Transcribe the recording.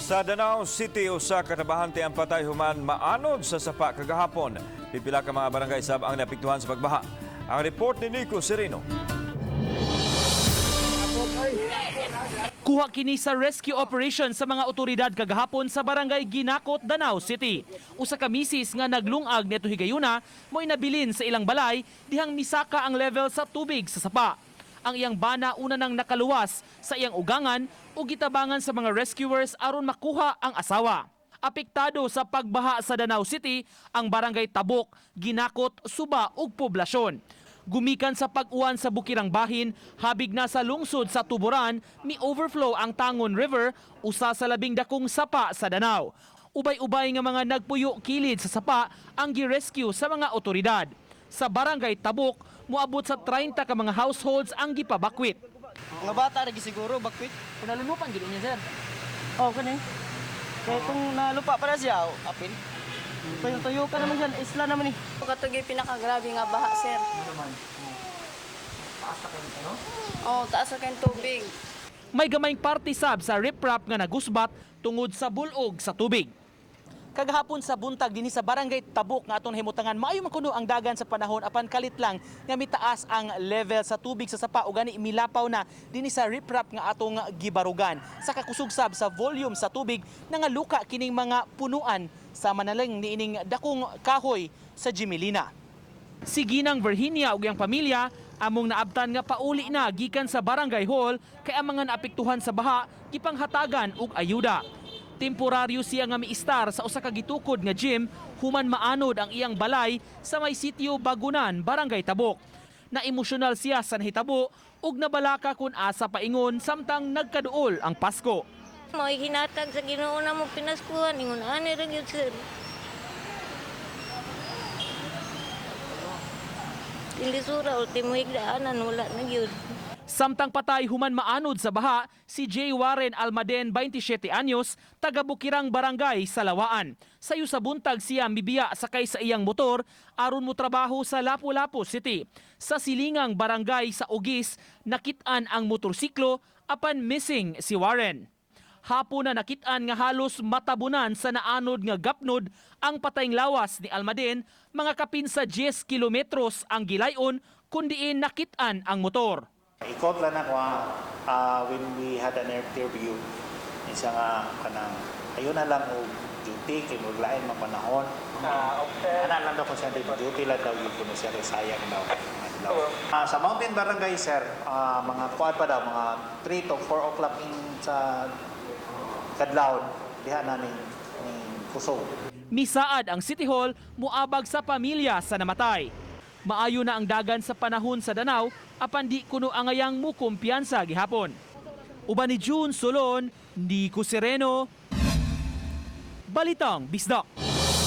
Sa Danao City, usa ka trabahante ang patay human maanod sa sapa kagahapon. Pipila ka mga barangay sab ang naapektuhan sa pagbaha. Ang report ni Nico Sereno. Kuha kini sa rescue operation sa mga otoridad kagahapon sa barangay Ginakot, Danao City. Usa ka misis nga naglungag neto higayuna mo'y nabilin sa ilang balay dihang misaka ang level sa tubig sa sapa. Ang iyang bana una nang nakaluwas sa iyang ugangan ug gitabangan sa mga rescuers aron makuha ang asawa. Apektado sa pagbaha sa Danao City ang barangay Tabok, Ginakot, Suba ug Poblasyon. Gumikan sa pag-uwan sa Bukirang Bahin, habig na sa lungsod sa Tuburan, mi overflow ang Tangon River, usa sa labing dakong sapa sa Danao. Ubay-ubay nga mga nagpuyo kilid sa sapa ang gi-rescue sa mga otoridad. Sa barangay Tabok, moabot sa 30 ka mga households ang gipabakwit. Mga bata lagi siguro bakwit. Kung nalulupan gid niya, sir. Oh, kani. Kaya kung nalupa para siya, oh, apil. Tuyo-tuyo ka naman dyan, isla naman eh. Katugay pinakagrabe nga baha, sir. Oh, taas na kayong tubig. May gamayng party sab sa riprap nga nagusbat tungod sa bulog sa tubig. Kagahapon sa buntag dinhi sa barangay Tabok nga atong himutangan, maayo man kuno ang dagan sa panahon apan kalit lang nga mitaas ang level sa tubig sa sapa ug gani milapaw na dinhi sa riprap nga atong gibarugan. Sa kakusog sab sa volume sa tubig, nangaluka kining mga punuan sa manalang niining dakong kahoy sa Gmelina. Si Ginang Virginia ug iyang pamilya among naabtan nga pauli na gikan sa barangay hall kay ang mga naapektuhan sa baha gipanghatagan og ayuda. Temporaryo siya nga miistar sa usa ka gitukod nga gym human maanod ang iyang balay sa may sitio Bagunan, Barangay Tabok. Na emosyonal siya sa nahitabo ug nabalaka kung asa paingon samtang nagkaduol ang Pasko. Mo'y hinatag sa Ginoo na mo pinaskuhan, ingon ani ra gyud, sir. Tilisura ultimo higdaanan, wala na gyud. Samtang patay human maanod sa baha si J. Warren Almaden, 27 anyos, taga Bukirang Barangay sa Lawaan. Sayo sa buntag siya mibiya sakay sa iyang motor aron mo trabaho sa Lapu-Lapu City. Sa silingang barangay sa Ugis, nakit-an ang motorsiklo apan missing si Warren. Hapon na nakit-an nga halos matabunan sa naanod nga gapnod ang patayng lawas ni Almaden, mga kapin sa 10 kilometros ang gilayon kundiin nakit-an ang motor. Ikot lang ako when we had an interview, isa nga kanang ayo na lang og duty kay maglain man panahon. Okay. Ana lang daw kung siya duty lang daw yun kuno siya sayang daw adlaw. Sa Mountain Barangay, sir, mga kuan pa daw mga 3 to 4 o'clock in sa kadlawon diha na ni kusog. Misaad ang City Hall muabag sa pamilya sa namatay. Maayo na ang dagan sa panahon sa Danao apan di kuno angayang mukumpiyansa gihapon. Uban ni June Solon, Nico Sereno, Balitang Bisdak.